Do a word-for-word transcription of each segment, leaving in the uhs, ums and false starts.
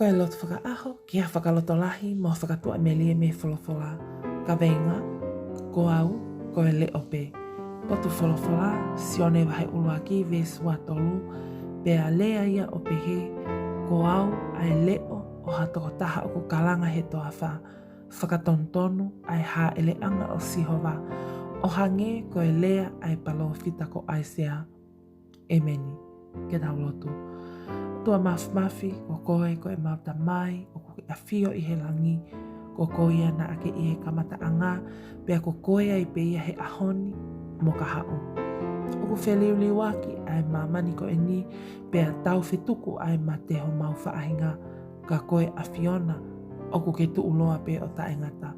Ko e lotu fakaʻaho ki ha fakalotolahi mo fakatuʻamelie mei he folofola. Kaveinga: Ko au, ko e leʻo pē. Potu folofola, Sione vahe ʻuluaki, veesi ua tolu: Pea lea ia ʻo pehē, Ko au ʻa e leʻo ʻo ha tokotaha ʻoku kalanga he toafa, fakatonutonu ʻa e hāʻeleʻanga ʻo Sihova, ʻo hangē ko e lea ʻa e palōfita ko ʻAisea. ʻEmeni. Ke tau lotu. ʻOtua Māfimafi, ko koe ko ʻemau Tamai ʻoku ke ʻafio ʻi he langi. Ko koe ia naʻa ke ʻi he kamataʻanga, pea ko koe ai pē ia he ʻaho ni mo kahaʻu. ʻOku feliuliuaki ʻa e māmani ko eni, pea taufetuku ʻa e mate homau faʻahinga, ka ko e ʻAfiona ʻoku ke tuʻuloa pē ʻo taʻengata.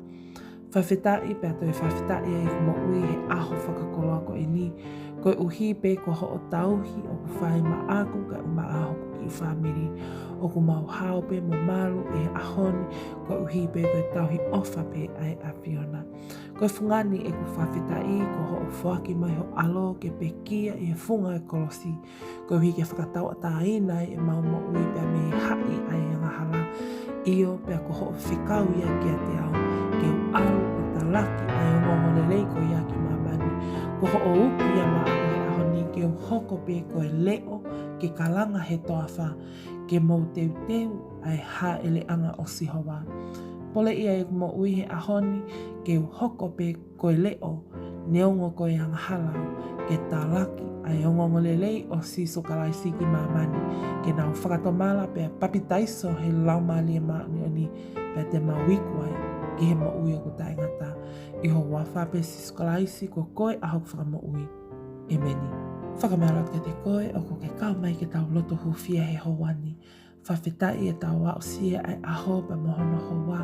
Fakafetaʻi pea toe fakafetaʻi ʻa ʻeku moʻui he ʻaho fakakoloa ko eni, koeʻuhi pē ko hoʻo tauhi ʻoku fai maʻaku kae ʻumaʻā hoku kiʻi fāmili. ʻOku mau hao pē mo malu ʻi he ʻaho ni, koeʻuhi pē ko e tauhi ʻofa pē ʻa e ʻAfiona. Ko e fungani ʻeku fakafetaʻi ko hoʻo foaki mai ho ʻAlo ke pekia ʻi he funga ʻo e kolosi, koeʻuhi ke fakatauʻatāina ai ʻemau moʻui pea mei he haʻi ʻa e angahala. ʻIo, pea ko hoʻo fekau ia kiate au ke u ʻalu ʻo talaki ʻa e ongoongolelei ko ia ki māmani. Ko hoʻo uki ia maʻaku he ʻaho ni ke u hoko pē ko e leʻo ke kalanga he toafa, ke mou teuteu ʻa e hāʻeleʻanga ʻo Sihova. Poleʻi ʻa ʻeku moʻui he ʻaho ni ke u hoko pē ko e leʻo, neongo ko e angahala au, ke talaki ʻa e ongoongolelei ʻo Sīsū Kalaisi ki māmani, ke nau fakatomala pea papitaiso he Laumālie Māʻoniʻoni, pea te mau iku ai ki he moʻui ʻoku taʻengata. ʻI ho huafa pē Sīsū Kalaisi, ko koe ʻa hoku Fakamoʻui. ʻEmeni. Fakamālō atu kiate koe ʻoku ke kau mai ke tau lotu hūfia he houa ni. Fakafetaʻi ʻetau aʻusia ʻa e ʻaho pea mo hono houa,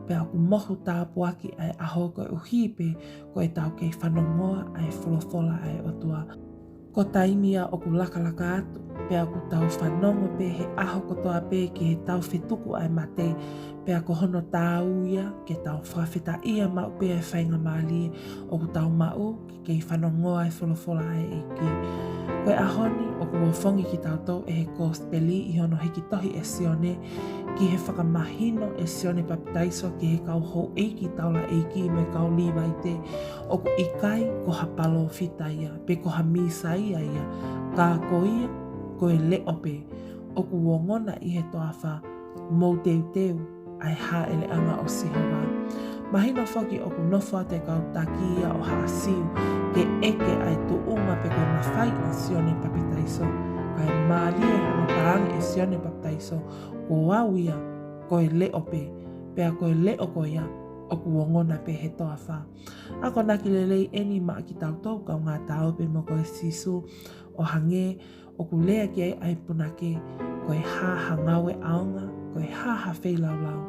pea ʻoku mohu tāpuaki ʻa e ʻaho koeʻuhi pē ko ʻetau kei fanongoa ʻa e folofola ʻa e ʻOtua. Ko e taimi ia ʻoku lakalaka atu, pea ʻoku tau fanongo pē he ʻaho kotoa pē ki he taufetuku ʻa e mate, pea ko hono taau ia ke tau fakafetaʻia maʻu pē ʻa e faingamālie ʻoku tau maʻu ke kei fanongoa ʻa e folofola ʻa e ʻEiki. Ko e ʻaho ni ʻoku ofongi kitautolu ʻe he Kosipeli ʻi hono hiki tohi ʻe Sione ki he fakamahino ʻe Sione Papitaiso ki he kau houʻeiki taulaʻeiki mo e kau Līvaite ʻoku ʻikai ko ha palōfita ia, pe ko ha Mīsaia ia, ka ko ia ko e leʻo pē ʻoku ongona ʻi he toafa, mou teuteu ʻa e hāʻeleʻanga ʻo Sihova. Mahino foki ʻoku nofo atu e kau taki ia ʻo Haʻa Siu ke ʻeke ʻa e tuʻunga pe ko e mafai ʻa Sione Papitaiso. Kae mālie hono talaange ʻe Sione Papitaiso, ko au ia ko e leʻo pē, pea ko e leʻo ko ia ʻoku ongona pē he toafa. Akonaki lelei eni maʻa kitautolu kaungā Ta ō pē mo koe Sīsū, ʻo hangē ʻoku lea ki ai ʻa e punake, ko e hā ha ngāue ʻaonga, ko e hā ha feilaulau,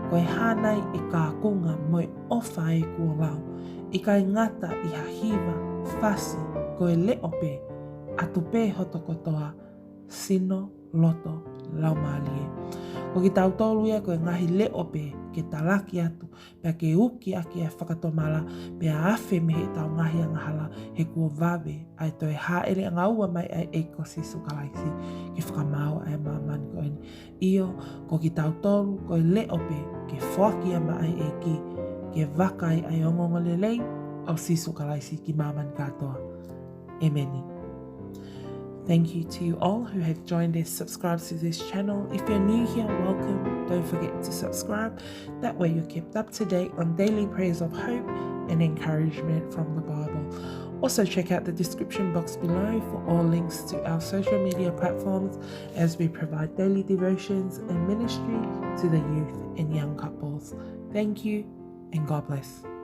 ko e hā nai ʻe kākunga mo e ʻofa ʻa e kuo lau, ʻikai ngata ʻi ha hiva, fasi, ko e leʻo pē, ʻatu pē hoto kotoa, sino, loto, laumālie. Ko kitautolu ia ko e ngaahi leʻo pē ke talaki atu, pea ke uki ʻaki ʻa e fakatomala, pea afe mei heʻetau ngaahi angahala, he kuo vave ʻa e toe hāʻeleʻangaua mai ʻa e ʻEiki ko Sīsū Kalaisi ke fakamaau ʻa e māmani ko eni. ʻIo, ko kitautolu ko e leʻo pē ke foaki ia maʻa e ʻEiki, ke vaka ai ʻa e ongoongolelei ʻo Sīsū Kalaisi ki māmani kātoa. ʻEmeni. Thank you to you all who have joined and subscribed to this channel. If you're new here, welcome. Don't forget to subscribe. That way you're kept up to date on daily prayers of hope and encouragement from the Bible. Also check out the description box below for all links to our social media platforms as we provide daily devotions and ministry to the youth and young couples. Thank you and God bless.